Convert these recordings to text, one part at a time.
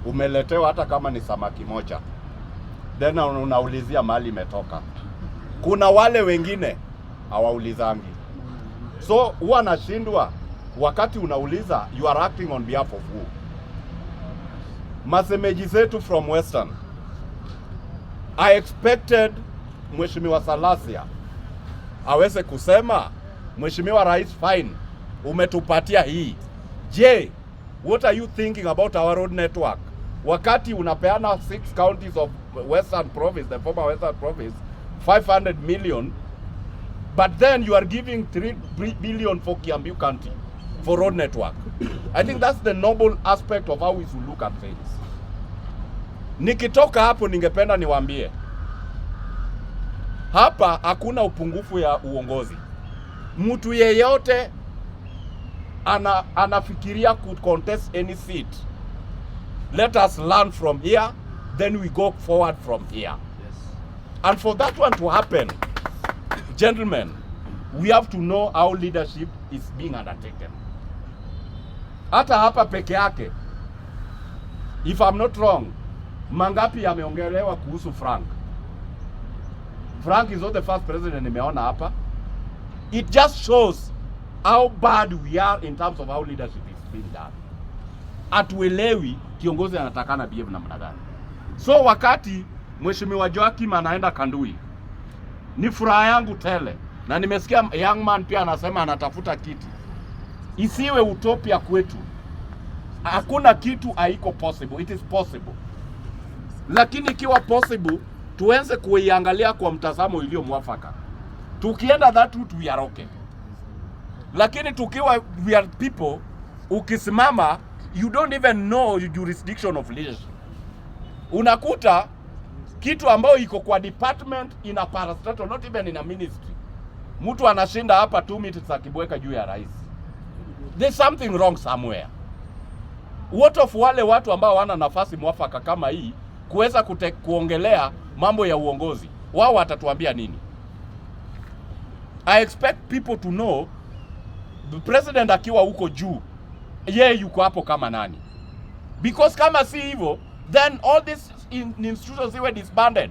Umeletewa hata kama ni samaki moja, then unaulizia mahali imetoka. Kuna wale wengine hawaulizangi, so huwa nashindwa wakati unauliza, you are acting on behalf of who? Masemeji zetu from Western, I expected Mheshimiwa Salasya aweze kusema, "Mheshimiwa Rais, fine, umetupatia hii. Je, what are you thinking about our road network?" Wakati unapeana six counties of Western Province, the former Western Province, 500 million, but then you are giving 3 billion for Kiambu County for road network. I think that's the noble aspect of how we should look at things. Nikitoka hapo, ningependa niwaambie hapa hakuna upungufu ya uongozi. Mtu yeyote anafikiria ku contest any seat, let us learn from here, then we go forward from here. And for that one to happen, gentlemen, we have to know how leadership is being undertaken. Hata hapa peke yake, if I'm not wrong, mangapi yameongelewa kuhusu Frank? Frank is not the first president nimeona hapa. It just shows how bad we are in terms of how leadership is being done. Hatuelewi kiongozi anatakana behave namna gani. So wakati Mheshimiwa Joakim anaenda Kandui, ni furaha yangu tele, na nimesikia young man pia anasema anatafuta kiti. Isiwe utopia kwetu. Hakuna kitu haiko possible, it is possible, lakini ikiwa possible tuweze kuiangalia kwa mtazamo iliyo mwafaka. Tukienda that route, we are okay, lakini tukiwa we are people, ukisimama, you don't even know the jurisdiction of leadership. Unakuta kitu ambayo iko kwa department in a parastatal, not even in a ministry. Mtu anashinda hapa 2 minutes akibweka juu ya rais. There's something wrong somewhere. What of wale watu ambao hawana nafasi mwafaka kama hii kuweza kuongelea mambo ya uongozi? Wao watatuambia nini? I expect people to know the president akiwa huko juu, yeye yuko hapo kama nani? Because kama si hivyo, then all these institutions iwe disbanded.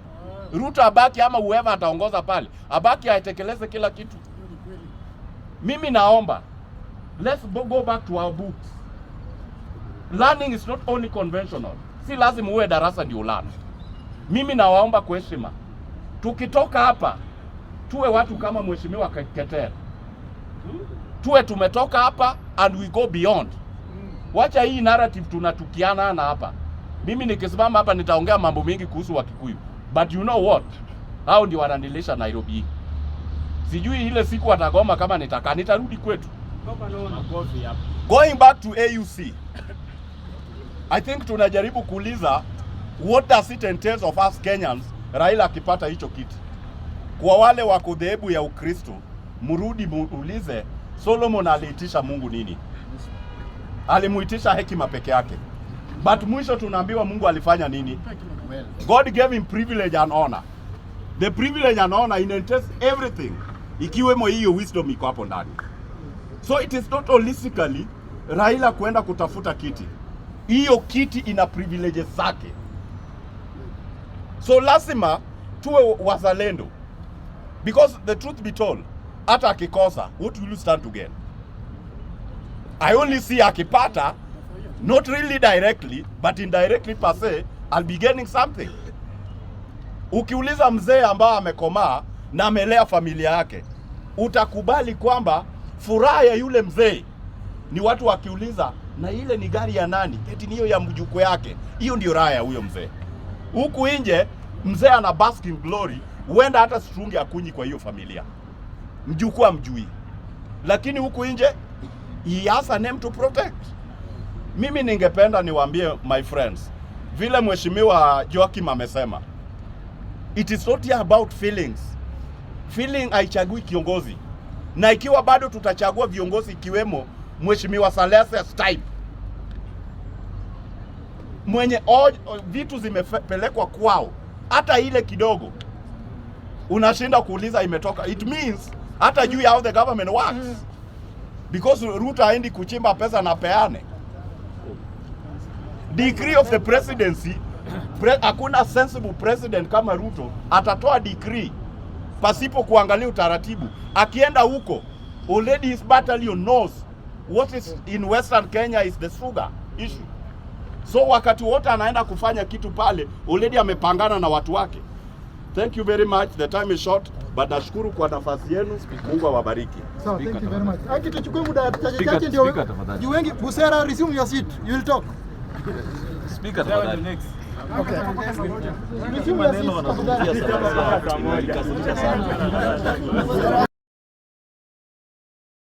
Ruto abaki ama whoever ataongoza pale abaki atekeleze kila kitu. Mimi naomba, let's go back to our books. Learning is not only conventional. Si lazima uwe darasa ndio learn. Mimi nawaomba kwa heshima, tukitoka hapa tuwe watu kama Mheshimiwa Keter, tuwe tumetoka hapa and we go beyond. Wacha hii narrative tunatukiana na hapa. Mimi nikisimama hapa nitaongea mambo mengi kuhusu Wakikuyu, but you know what? Hao ndio wananilisha Nairobi hii. Sijui ile siku watagoma kama nitakaa, nitarudi kwetu. Makofi hapo. Going back to AUC, I think tunajaribu kuuliza, what does it entail of us Kenyans Raila akipata hicho kiti? Kwa wale wako dhehebu ya Ukristo, mrudi muulize Solomon aliitisha Mungu nini? Alimuitisha hekima peke yake. But mwisho tunaambiwa Mungu alifanya nini? God gave him privilege and honor. The privilege and honor entails everything, ikiwemo hiyo wisdom iko hapo ndani. So it is not holistically Raila kwenda kutafuta kiti. Hiyo kiti ina privileges zake. So lazima tuwe wazalendo. Because the truth be told, hata akikosa, what will you stand to gain? I only see akipata, not really directly, but indirectly per se, I'll be gaining something. Ukiuliza mzee ambao amekomaa na amelea familia yake, utakubali kwamba furaha ya yule mzee ni watu wakiuliza, "Na ile ni gari ya nani?" Eti ni hiyo ya mjukuu yake. Hiyo ndio raha ya huyo mzee. Huku nje mzee ana bask in glory, huenda hata strungi akunyi kwa hiyo familia, mjukuu amjui, lakini huku nje he has a name to protect. Mimi ningependa niwaambie, my friends, vile Mheshimiwa Joakim amesema, it is not here about feelings. Feeling haichagui kiongozi, na ikiwa bado tutachagua viongozi ikiwemo Mheshimiwa Salasya type mwenye vitu zimepelekwa kwao, hata ile kidogo unashinda kuuliza imetoka. It means hata juu ya how the government works, because Ruto haendi kuchimba pesa na peane. Decree of the presidency, hakuna sensible president kama Ruto atatoa decree pasipo kuangalia utaratibu. Akienda huko, already his battalion knows what is in Western Kenya is the sugar issue. So wakati wote anaenda kufanya kitu pale, already amepangana na watu wake. Thank you very much. The time is short, but nashukuru kwa nafasi yenu. Mungu awabariki. Sawa, thank you very much. Aki, tuchukue muda chache Speaker, chache ndio speaker, tafadhali. juu wengi. Busera, resume your seat. You will talk. Speaker, tafadhali. Okay. Resume your seat, Maneno wanazungumzia tafadhali. sana sana. Inanikasirisha sana.